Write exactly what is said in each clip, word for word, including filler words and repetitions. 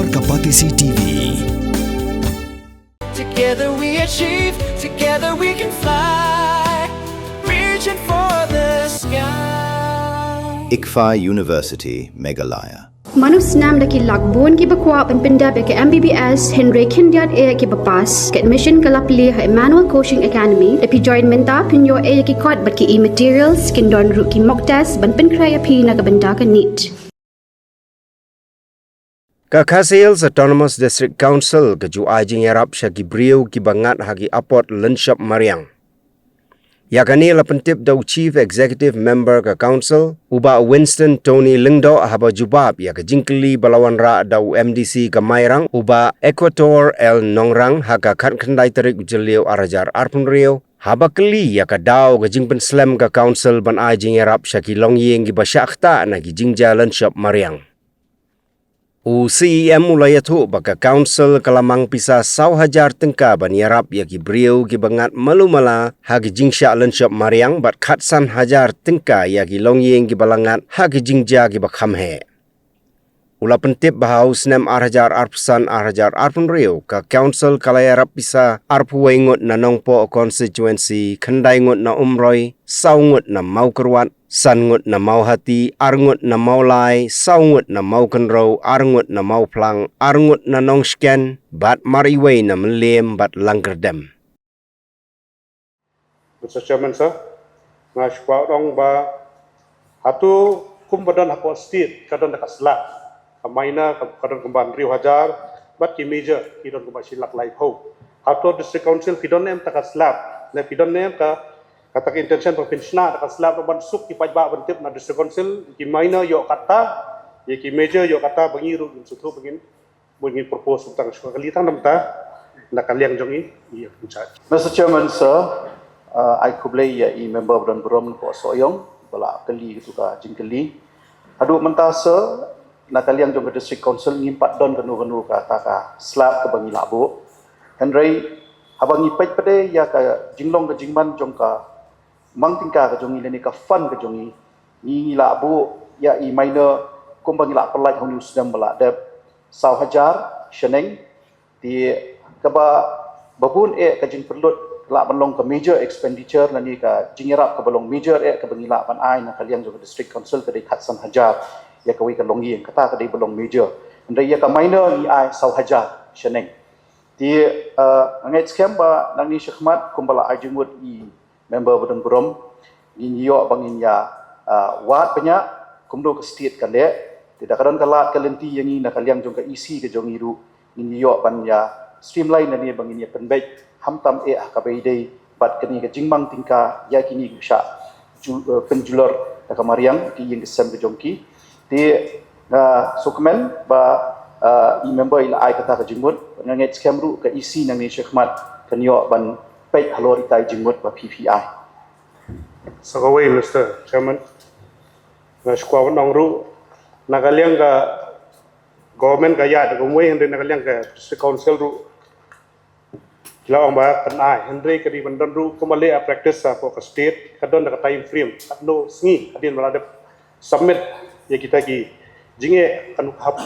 Ka Batesi T V. Together we achieve, together we can fly. Reaching for the sky. ICFAI University, Meghalaya. Mano snem da ki lak bun kiba kwah ban pyndep ïa ka M B B S hynrei khyndiat eh kiba pass. Ka admission ka la plie ha Emmanuel Coaching Academy. Da phi join mynta phin ïoh eh ïa ki kot bad ki e-materials, kin don ruh ki mock test ban pynkhreh ïa phi na ka bynta ka NEET. Ka Khasi Hills Autonomous District Council ka ju ai jingïarap sha ki briew kiba ngat ha ki apot lynshop mariang. Ïa kane la pyntip da u Chief Executive Member ka Council, u Bah Winston Tony Lyngdoh, haba jubab ïa ka jingkylli ba la wanrah da u M D C ka Mairang, u Bah Equator L Nongrang, ha ka khatkhyndai tarik u Jylliew ar hajar arphew hynriew, haba kylli ïa ka daw ka jingpynslem ka Council ban ai jingïarap sha ki longïing kiba shah ktah na ki jingjia lynshop mariang. U C E M u la ïathuh ba ka Council ka la mang pisa saw hajar tyngka ban ïarap ïa ki briew kiba ngat malu mala ha ki jingshah lynshop mariang bad khatsan hajar tyngka ïa ki longïing kiba la ngat ha ki jingjia kiba kham heh. U la pyntip ba ha u snem ar hajar arphew san ar hajar arphew hynriew ka Council ka la ïarap pisa arphew wei ngut na Nongpoh Constituency, khyndai ngut na Umroi, saw ngut na Mawkyrwat, san ngut na Mawhati, ar ngut na Mawlai, saw ngut na Mawkynrew, ar ngut na Mawphlang, ar ngut na Nongshken, bad mar iwei na Mylliem bad Langkyrdem. Mister Chairman, sir, nga shu kwah ong ba hato kumba don hapoh state ka don da ka slab, ka minor ka, ka don kumba hynriew hajar, bad ki major ki don kumba shi lak laiphew. Hato District Council phi don ne em ta ka slab, ne phi don ne em ka, kata ka intention ba phin shna da ka slab ruh ban suk ki paidbah ban tip na District Council, ki minor ïoh kata, ïa ki major ïoh kata, ba ngi ruh ngin sngewthuh ba ngin, ba ngin propose tang shuwa kali tang namta na ka liang jong i, i in charge. Mister Chairman, sir, uh, ai khublei ïa i member ba don burom napoh Sohiong ba la kylli katu ka jingkylli. Haduh mynta, sir, na ka liang jong ka District Council ngim pat don kano kano kata ka slab kaba ngi lah buh. Hynrei haba ngi peit pat de ïa ka jinglong ka jingman jong ka mang tyngka ka jong ngi lane ka fund ka jong ngi, ngi, ngi lah buh ïa i minor kumba ngi lah pyllait ha une u snem ba la dep, saw hajar shaneng. Te kaba, ba bun eh ka jingpynlut lah ban long ka major expenditure lane ka jingïarap kaba long major eh kaba ngi lah ban ai na ka liang jong ka District Council ka dei khatsan hajar ïa kawei ka longïing, kata ka dei ba long major. Hynrei ïa ka minor ngi ai saw hajar shaneng. Te, uh, nga ngeit skhem ba nangne shakhmat kumba la ai jingmut i member ba don burom, ngin ïoh ba ngin ïa, uh, wad bniah kumno ka state ka leh. Te da ka don ka lad ka lynti ïa ngi na ka liang jong ka E C ka jong ngi ruh, ngin ïoh ban ïa streamline lane ba ngin ïa pynbeit khamtam eh ha kaba ïadei bad kane ka jingmang tyngka ïa kine ki shah ju-, uh, pynjulor da ka mariang ki ïing ki sem ka jong ki. Te nga sngewkmen ba, uh, i member i la ai kata ka jingmut, nga ngeit skhem ruh ka E C nangne shakhmat kan ïoh ban peit halor ita i jingmut ba phi phi ai. Sa kawei, Mister Chairman, nga shu kwah ban ong ruh na ka liang ka government ka ïaid da kumwei, hynrei na ka liang ka District Council ruh ki la ong ba kan ai, hynrei ka dei ban don ruh kumba leh practice hapoh ka state, ka don da ka time frame katno sngi hadien ba la dep submit ïa kita ki jingeh, kan hap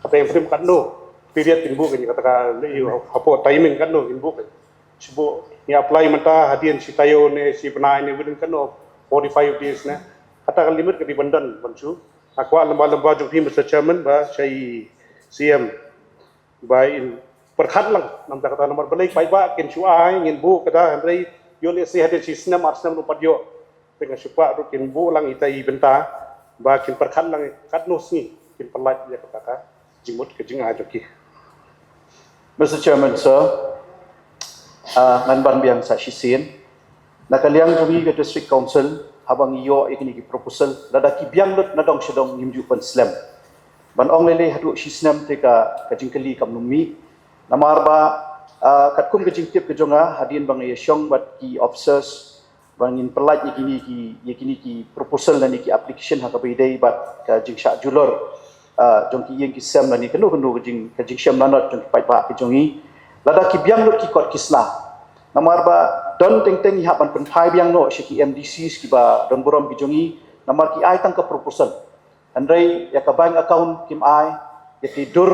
ka time frame katno period kin buh kane, kata ka leh hapoh timing katno kin buh kane. Shu buh ngi apply mynta, hadien shi taïew ne shi bnai ne within katno, forty-five days ne. Kata ka limit ka dei ban don ban shu. Nga kwah lyngba lyngba jong phi, Mister Chairman, ba sha i C M ba in pyrkhat lang namar kata, namar balei paidbah kin shu ai, ngin buh kata, hynrei ïoh lehse hadien shi snem ar snem ruh pat ïoh. Te nga shu kwah ruh kin buh lang ita i bynta ba kin pyrkhat lang katno sngi kin pyllait ïa kata ka jingmut ka jingai jong ki. Mister Chairman, sir, ah, ngan ban biang sa shisien. Na ka liang jong ngi ka District Council, haba ngi ïoh ïa kine ki proposal, lada ki biang lut na dong sha dong ngim ju pynslem. Ban ong lei lei haduh shi snem te ka, ka jingkylli kam lum mih. Namar ba, ah, katkum ka jingtip ka jong nga, hadien ba nga ïa shong bad ki officers ba ngin pyllait ïa kine ki, ïa kine ki proposal lane ki application ha kaba ïadei bad ka jingshah julor, ah, jong ki ïing ki sem lane kano kano ka jing, ka jingshem lanot jong ki paidbah ki jong ngi. Lada ki biang lut ki kot ki sla. Namar ba don teng teng ngi hap ban pynphai biang noh sha ki M D Cs kiba don burom ki jong ngi. Namar ki ai tang ka proposal. Hynrei ïa ka bank account kim ai, ïa ki dur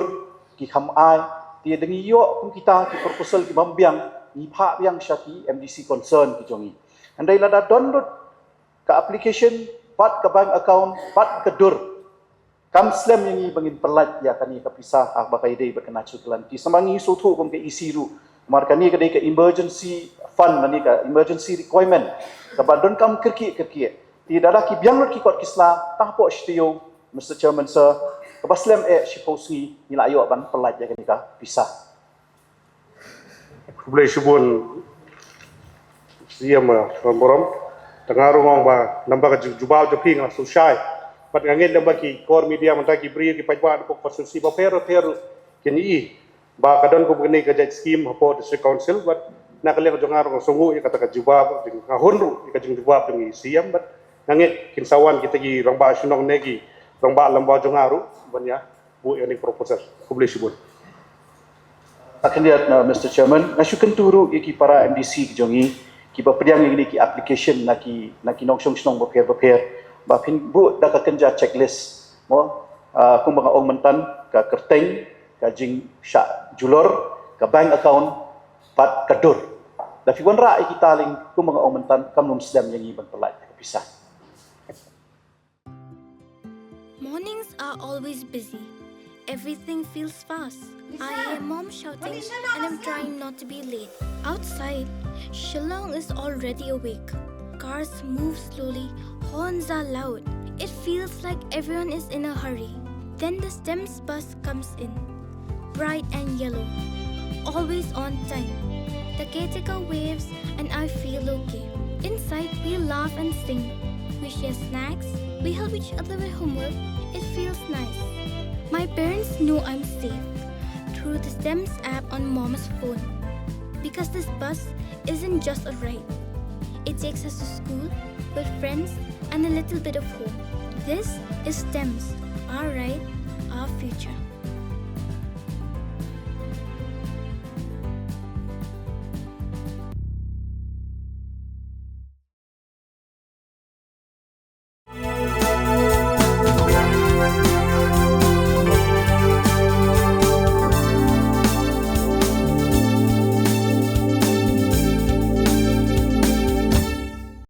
ki kham ai. Te da ngi ïoh kum kita ki proposal ki bym biang, ngi phah biang sha ki M D C concern ki jong ngi. Hynrei lada don lut ka application bad ka bank account bad ka dur, kam slem ïa ngi ba ngin pyllait ïa kane ka pisa ha kaba ka ïadei bad ka Natural Calamity. Sa ma ngi sngewthuh kum ka E C ruh, namar kane ka dei ka emergency fund, mane ka emergency requirement kaba donkam kyrkieh kyrkieh. Te lada ki biang lut ki kot ki sla, tang hapoh shi taïew, Mister Chairman Sir, kaba slem eh shiphew sngi ngi la ïoh ban pyllait ïa kane ka pisa. Khublei shibun, Syiem, uh, Ron Burom. Te nga ruh nga ong ba namar ka ju- jubab jong phi nga la sngewshai. Bad nga ngeit lem ba ki core media mynta ki briew ki paidbah hapoh constituency bapher bapher ruh kin ïohi ba ka don kum kane ka jait scheme hapoh District Council, bad na ka liang jong nga ruh nga sngewnguh ïa kata ka jubab, nga hun ruh ïa ka jingjubab jong i Syiem, bad nga ngeit kin sa wan kita ki rangbah shnong ne ki rangbah lyngba jong nga ruh ban ïa buh ïa kane ka proposal. Khublei shibun. Khyndiat, uh, Mister Chairman, nga shu kyntu ruh ïa ki para M D C ki jong ngi kiba pdiang ïa kine ki application na ki, na ki nongshong shnong bapher bapher, ba phin buh da ka kynja checklist, mo, uh, kumba nga ong myntan, ka kyrteng, ka jingshah julor, ka bank account bad ka dur. Da phi wanrah ïa kita lei kumba nga ong myntan, kam nym slem ïa ngi ban pyllait ka pisa. Mornings are always busy. Everything feels fast. I hear mom shouting and I'm trying not to be late. Outside, Shillong is already awake. Cars move slowly, horns are loud. It feels like everyone is in a hurry. Then the STEMS bus comes in, bright and yellow, always on time. The caretaker waves and I feel okay. Inside, we laugh and sing. We share snacks. We help each other with homework. It feels nice. My parents know I'm safe through the STEMS app on mom's phone. Because this bus isn't just a ride, it takes us to school, with friends, and a little bit of home. This is STEMS, our ride, our future.